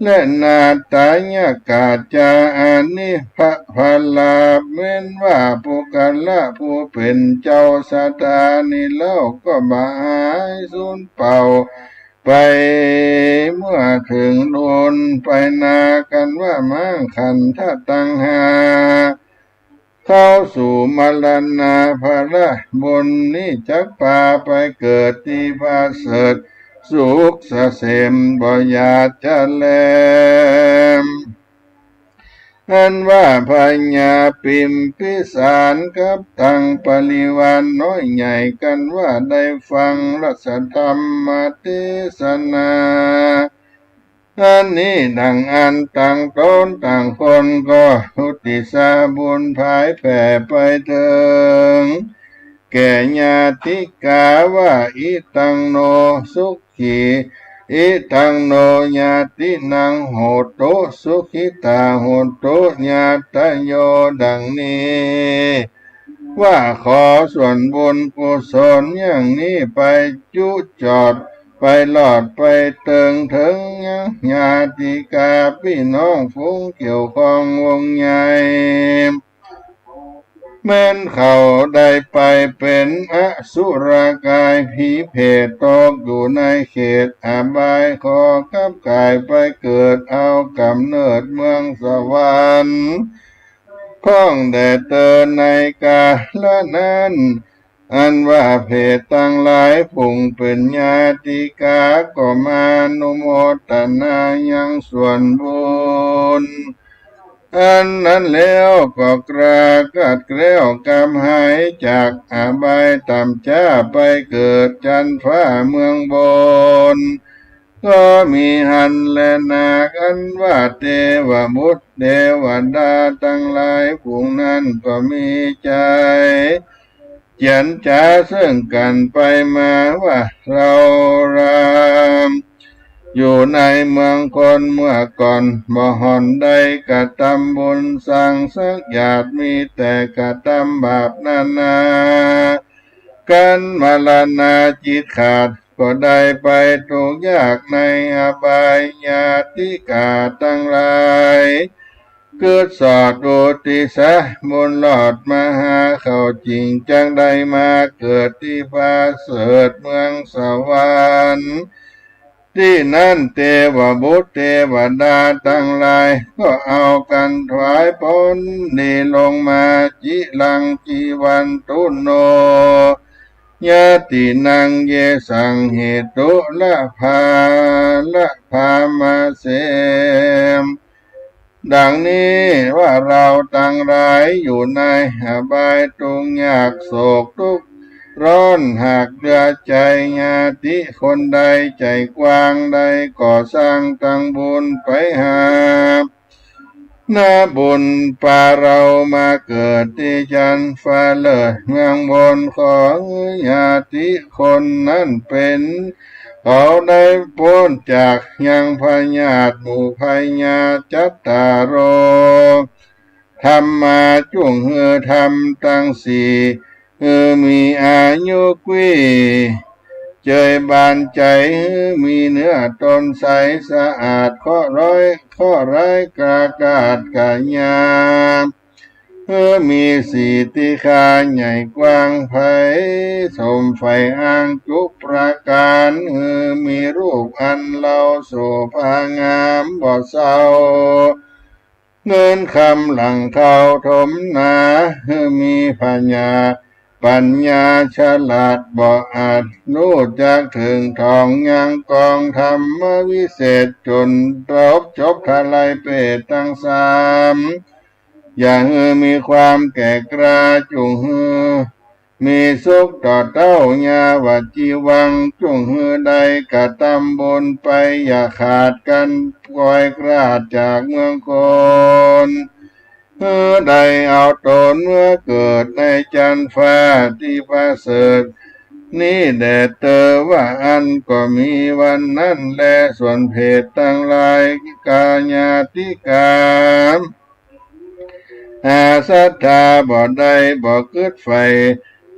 และนาฏายกาจาอานิพพลา แม้นว่าปุคคละผู้เป๋นเจ้าศาสดานี้เล่า ก็บ่หายสูญเปล่าไป เมื่อเถิงลูนไปนา กันว่ามังคันธะตังห้า เข้าสู่มรณาภละ บุญนี้จักปาไปเกิดตี้ประเสริฐสุขเสม บ่หยาดจะแล อันว่าพญาปิมพิสารกับตังบริวารน้อยใหญ่ กันว่าได้ฟังราชธรรมเตสนา อันนี้ดังอั้น ต่างต๋นต่างคนก็อุทิศบุญผายแผ่ไปเถิงแก่ญาติกาว่า อิทังโนสุขี อิทังโนญาตินังโหตุ สุขิตาโหตุญาตาโย ดังนี้ ว่าขอส่วนบุญกุศลอย่างนี้ไปจุจอด ไปหลอดไปเถิง เถิงยังญาติกาปี้น้องฝูงเกี่ยวข้องวงใหญ่ แม้นเขาได้ไปเป๋นอสุรกายผีเปรต ตกอยู่ในเขตอบาย ขอกับก๋ายไปเกิดเอาก๋ำเนิดเมืองสวรรค์ พ่องแด่เตอ ในกาละนั้น อันว่าเปรตตังหลายฝูงเป๋นญาติกา ก็มาอนุโมตนายังส่วนบุญอันนั้นแล้ว ก็กล้ากัดแคล้วกำหายจากอบายต่ำจ๊า ไปเกิดจั๊นฟ้าเมืองบน ก็มีหั้นแลนา อันว่าเตวบุตรเตวดาตังหลายฝูงนั้น ก็มีใจ๋เจียรจ๋าเซิ่งกั๋นไปมาว่า เฮาลามอยู่ในเมืองคนเมื่อก่อน บ่ห่อนได้กระตำบุญสังสักหยาด มีแต่กระตำบาปนานา กั๋นมรณาจิตขาด ก็ได้ไปทุกข์ยากในอบาย ญาติกาตังหลายกึ๊ดสอดอุทิศบุญหลอดมาหาเขาจิ่ง จักได้มาเกิดตี้ประเสริฐเมืองสวรรค์ ตี้นั้นเตวบุตรเตวดาตังหลาย ก็เอากั๋นถวายผลดีลงมา จิรังจีวันตุโน ญาตินัง เยสัง เหตุ ละภา ละภามาเส ดังนี้ว่า เฮาตังหลายอยู่ในอบายทุกข์ยากโศกทุกข์ร้อน หากเหลือใจ๋ญาติคนใดใจ๋กว้าง ได้ก่อสร้างตังบุญไปหา นาบุญปาเฮามาเกิดตี้จั๊นฟ้าเลิศเมืองบน ขอหื้อญาติคนนั้นเป๋น เขาได้ป๊นจากยังพยาธิหมู่พยาธิ จัตตาโร ธัมมา จุ่งหื้อธรรมตังสี่ หื้อมีอายุกี้ เจยบานใจ๋ หื้อมีเนื้อตนใสสะอาด เคราะห์ร้อย เคราะห์ร้ายกล้าขาดกล้ายา หื้อมีสีติคาใหญ่กว้างไพศาล สมใฝ่อ้างจุประก๋าน หื้อมีรูปอันเลาโสภางามบ่เศร้า เงินคำหลั่งเข้าถมหนา หื้อมีผญาปั๋ญญาฉลาดบ่อาจ ฮู้จักเถิงถ่องยังกองธรรมวิเศษ จ๋นจบ จบทลายเปรตตังสาม อย่าหื้อมีความแก่กล้า จุ่งหื้อมีสุขต่อเต้า ยาวจีวัง จุ่งหื้อได้กระตำบุญไป อย่าขาดกั๋นคลอยคลาดจากเมืองคน หื้อได้เอาต๋นเมื่อเกิดในจั๊นฟ้าตี้ประเสริฐนี้แด่เตอ ว่าอั้นก็มีวันนั้นแล ส่วนเปรตตังหลายกาญาติกา หาศรัทธาบ่ได้ บ่กึ๊ดใฝ่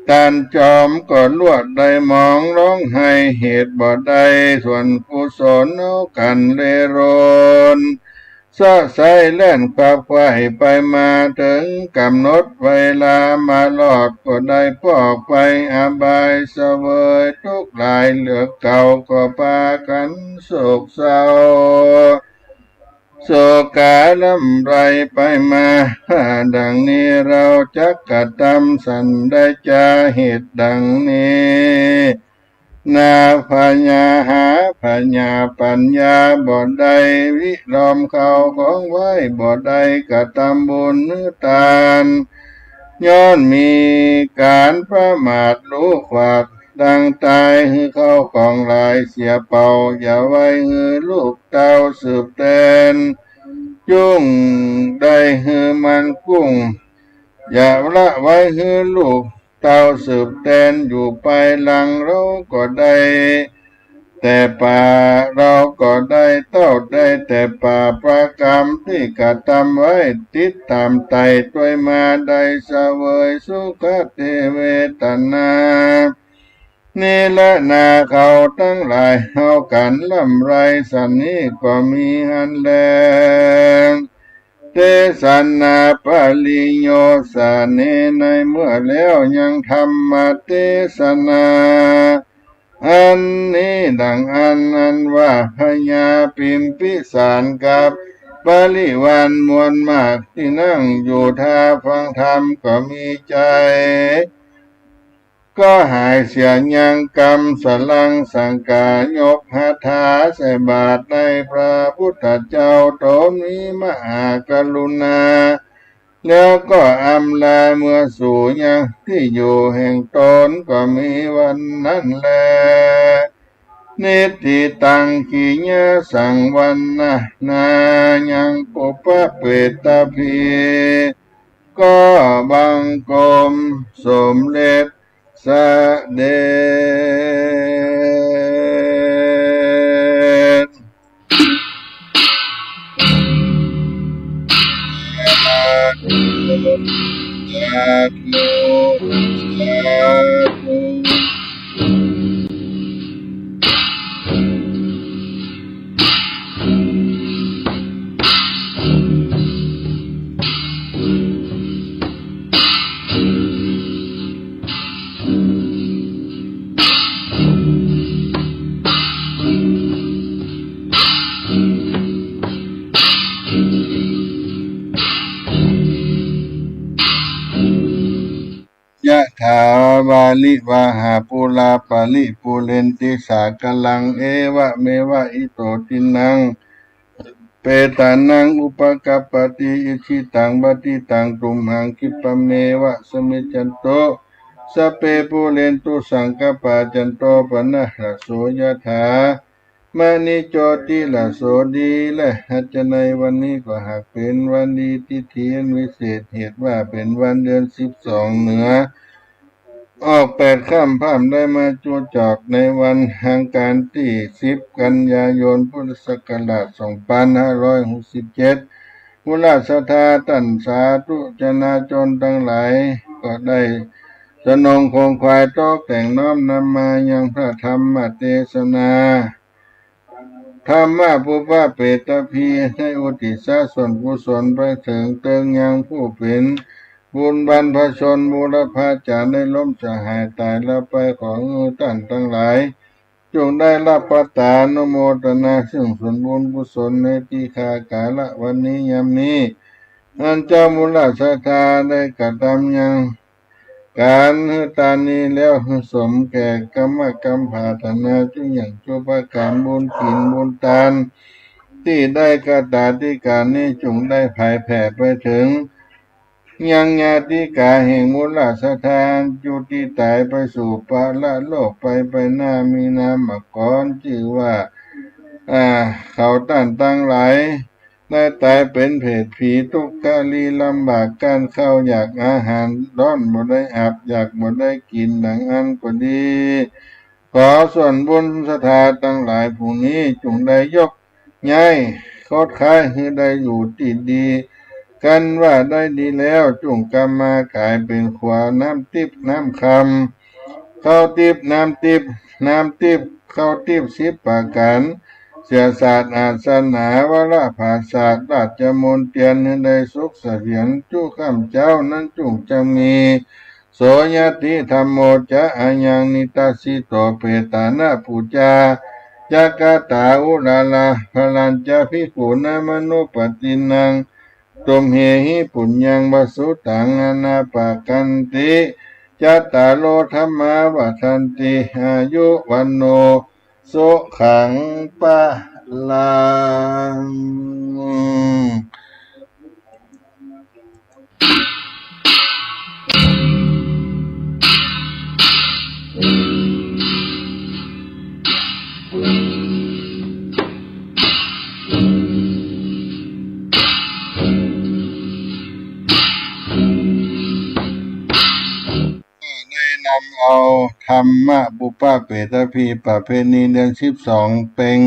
ต้านจอมก็ลวดได้หมองฮ้องไห้ เหตุบ่ได้ส่วนกุศลเอากั๋นเล่ร่อน เซาะใส้แล่นขวักไขว่ไปมา เถิงก๋ำหนดเวลามารอด ก็ได้ปอกไปอบาย เสวยตุ๊กข์หลายเหลือเก่า ก็ปากั๋นโศกเศร้า โศการ่ำไรไปมา ดังนี้เฮาจักกระตำสันใด จาเหตุดังนี้นา พญาหาพญาปั๋ญญาบ่ได้ วิลอมเข้าของไว้ บ่ได้กระตำบุญหื้อตาน ย้อนมีก๋านประมาทลุขวาก ดังต๋ายหื้อเข้าของหลายเสียเป่า อย่าไว้หื้อลูกเต้าสืบแตน จุ่งได้หื้อมันกุ้ง อย่าละไว้หื้อลูกเต้าสืบแตน อยู่ปายหลังเฮาก็ได้แต่ป่า เฮาก็ได้เต้าได้แต่ป่า ประกรรมตี้กระตำไว้ ติดต๋ามไต่ตวยมา ได้เสวยสุขะเตเวตนา นี้แลนา เขาตังหลาย เฮากั๋นร่ำไรสันนี้ก็มีอันแล เตสนาปริโยสาเน ในเมื่อแล้วยังธรรมเตสนา อันนี้ดังอัน อันว่าพญาพิมพิสารกับบริวารมวลมาก ตี้นั่งอยู่ท่าฟังธรรมก็มีใจ๋ ก็หายเสียยังกำ สรังสังกายกหัตถาใส่บาตรในพระพุทธเจ้า โตมีมหากรุณา แล้วก็อำลาเมือสู่ยังตี้อยู่แห่งต๋น ก็มีวันนั้นแล นิฏฐิตัง กิริยาสัง วันนายัง ปุพพเปตาภี ก็บังคมสมเร็จเสด็จ สาธุ สาธุ ยะถา วาริวาหา ปูรา ปะริปูเรนติ สาคะรัง เอวะเมวะ อิโต ทินนัง เปตานัง อุปะกัปปะติ อิจฉิตัง ปะฏิตัง ตุมหัง คิปปะเมวะ สะมิชชันตุ สัพเพ ปูเรนตุ สังกัปปา จันโท ปะนะระโส ยะถา มะณิ โชติระโส ดีแล หัดจะในวันนี้ก็หากเป๋นวันดี ทิฏฐิอันวิเศษ เหตุว่าเป๋นวันเดือนสิบสองเหนือ ออกแปดค่ำ พร่ำได้มาจุจอกในวันอังคารตี้สิบกันยายน พุทธศักราชสองพันห้าร้อยหกสิบเจ็ด มูลศรัทธาต้านสาธุชนชนตังหลาย ก็ได้สนองขงขวายตกแต่งน้อมนำมายังพระธรรมเตสนา ธรรมปุพพเปตาภี ได้อุทิศส่วนกุศลไปเถิงเติงยังผู้เป๋นบุญบรรพชนบูรพาจารย์ ได้ล้มสหายต๋ายละไป ขอหื้อต้านตังหลาย จุ่งได้รับภัตตานุโมตนา ซึ่งส่วนบุญกุศลในตี้ข้ากาละวันนี้ยามนี้ อันเจ้ามูลศรัทธาได้กระตำยังก๋านหื้อตานนี้แล้ว หื้อสมแก่กรรมกำผาถนาจุอย่างจุประก๋าน บุญกิ๋นบุญตานตี้ได้กระตำตี้ก๋านนี้ จุ่งได้ผายแผ่ไปเถิง ยังญาติกาแห่งมูลศรัทธาจุตี้ต๋ายไปสู่ปรโลกไป ไปหน้ามีนามอักษรจื้อว่า อ่า เขาต้านตังหลาย ได้ต๋ายเป๋นเปรตผีทุกข์กะลีลำบาก ก้านข้าวอยากอาหาร ฮ้อนบ่ได้อาบ อยากบ่ได้กิ๋น ดังอั้นก็ดี ขอส่วนบุญศรัทธาตังหลายผู้นี้ จุ่งได้ยก ย้ายคดค้ายหื้อได้อยู่ตี้ดี กันว่าได้ดีแล้ว จุ่งกำมาก๋ายเป๋นขัวน้ำติ๊บน้ำคำ ข้าวติ๊บน้ำติ๊บ น้ำติ๊บข้าวติ๊บสิบประก๋าน เสียสาสน์อาสนะ วรภาสาสน์ ราชมนเตียร หื้อได้สุขเสถียรจุ๊ค่ำเจ๊า นั้นจุ่งจะมี โสญาติธัมโมจะ อายังนิทัสสิโต เปตานะปูจา จักขตา อุราลา พลัญจะ ภิกขุนามะนุปปัตตินัง ตุมเหหิ ปุญญัง ปะสุตัง อนาปะกันติ จัตตาโร ธัมมา วัฑฒันติ อายุ วัณโณ สุขัง พลัง ได้นำเอาธัมมปุปพะเปตพี ประเพณีเดือนสิบสองเป็ง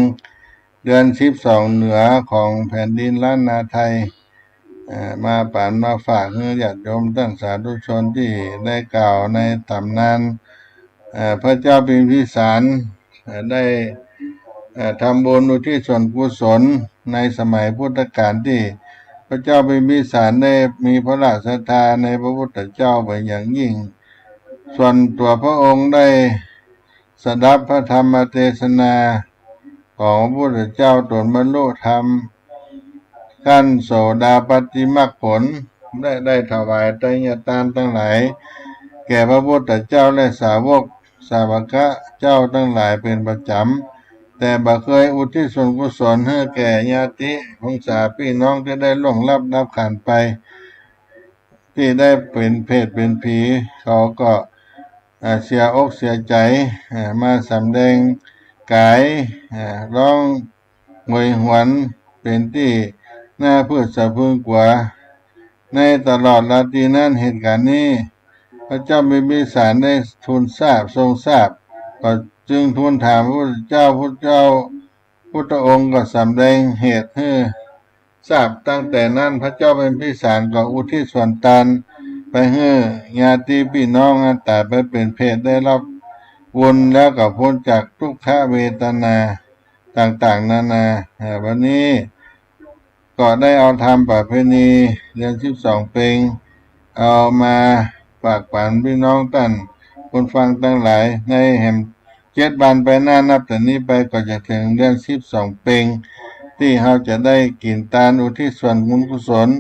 เดือนสิบสองเหนือของแผ่นดินล้านนาไทย เอ่อ มาปั๋นมาฝากหื้อญาติโยมต้านสาธุชนตี้ได้กล่าวในต๋ำนาน เอ่อ พระเจ้าพิมพิสาร เอ่อ ได้ เอ่อ ทำบุญอุทิศส่วนกุศลในสมัยพุทธกาลตี้พระเจ้าพิมพิสารได้มีพระราชศรัทธาในพระพุทธเจ้าเป๋นอย่างยิ่ง ส่วนตั๋วพระองค์ได้สดับพระธรรมเตสนาของพระพุทธเจ้า ต๋นบรรลุธรรมขั้นโสดาปัตติมรรคผล ได้ ได้ถวายไตรยทานตังหลายแก่พระพุทธเจ้าและสาวก สาวกะเจ้าตังหลายเป๋นประจ๋ำ แต่บ่เกยอุทิศส่วนกุศลหื้อแก่ญาติวงศาปี้น้องตี้ได้ล่วงลับดับขันธ์ไป ตี้ได้เป๋นเปรตเป๋นผี เขาก็ อ่า เสียอกเสียใจ๋ อ่า มาสำแดงก๋าย อ่า ฮ้องโหยหวนเป๋นตี้น่าผึ้งสะพรึงกั๋ว ในตลอดราตรีนั้น เหตุก๋ารณ์นี้ พระเจ้าพิมพิสารได้ทูลทราบ ทรงทราบ ก็จึงทูลถามพระพุทธเจ้า พุทธเจ้า พุทธองค์ก็สำแดงเหตุหื้อทราบ ตั้งแต่นั้นพระเจ้าพิมพิสารก็อุทิศส่วนตานไปหื้อญาติปี้น้องอันต๋ายไปเป๋นเปรตได้ฮับบุญแล้วก็ป๊นจากทุกขเวทนาต่างๆ นานา อ่า วันนี้ ก็ได้เอาธรรมประเพณีเดือนสิบสองเป็ง เอามาฝากปั๋นปี้น้องต้านคนฟังตังหลาย ในแหมเจ็ดวันไปหน้า นับแต่นี้ไปก็จะเถิงเดือนสิบสองเป็ง ตี้เฮาจะได้กิ๋นตานอุทิศส่วนบุญกุศล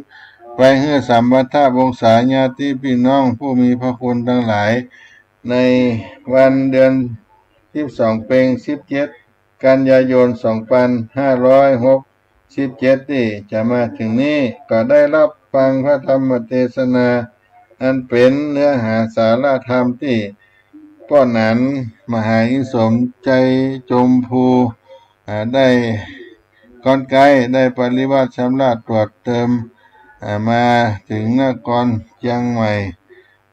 ไปหื้อสัมพันธวงศาญาติปี้น้องผู้มีพระคุณตังหลาย ในวันเดือนสิบสองเป็ง สิบเจ็ด กันยายน สองปันห้าร้อยหกสิบเจ็ด ตี้จะมาเถิงนี้ ก็ได้ฮับฟังพระธรรมเตสนา อันเป๋นเนื้อหาสาระธรรมตี้ป้อหนานมหาอินสมชัยจมภู อ่า ได้ก๊อนไก๊ ได้ปริวาสชำระตรวจเติม อ่า มาเถิงนครเจียงใหม่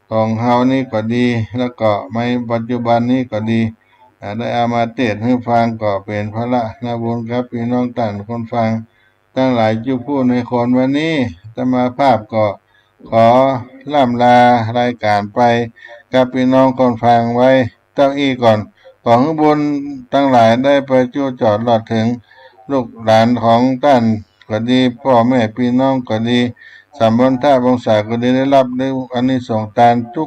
ของเฮานี้ก็ดี แล้วก็ในปัจจุบันนี้ก็ดี อ่า ได้เอามาเตสน์หื้อฟัง ก็เป๋นพละนาบุญกับปี้น้องต้านคนฟังตังหลายจุผู้ในคราวนี้ อาตมาภาพก็ขอร่ำลารายก๋านไปกับปี้น้องคนฟังไว้เต้าอี้ก่อน ขอหื้อบุญตังหลายได้ไปจุจอดรอดเถิงลูกหลานของต้านก็ดี ป้อแม่ปี้น้องก็ดี สัมพันธวงศาก็ดี ได้ฮับอานิสงส์ตานจุ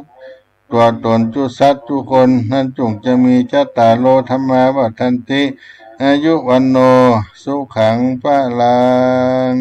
ตั๋วต๋นจุสัตว์จุคน นั้นจุ่งจะมี จัตตาโร ธัมมา วัฑฒันติ อายุ วัณโณ สุขัง พลัง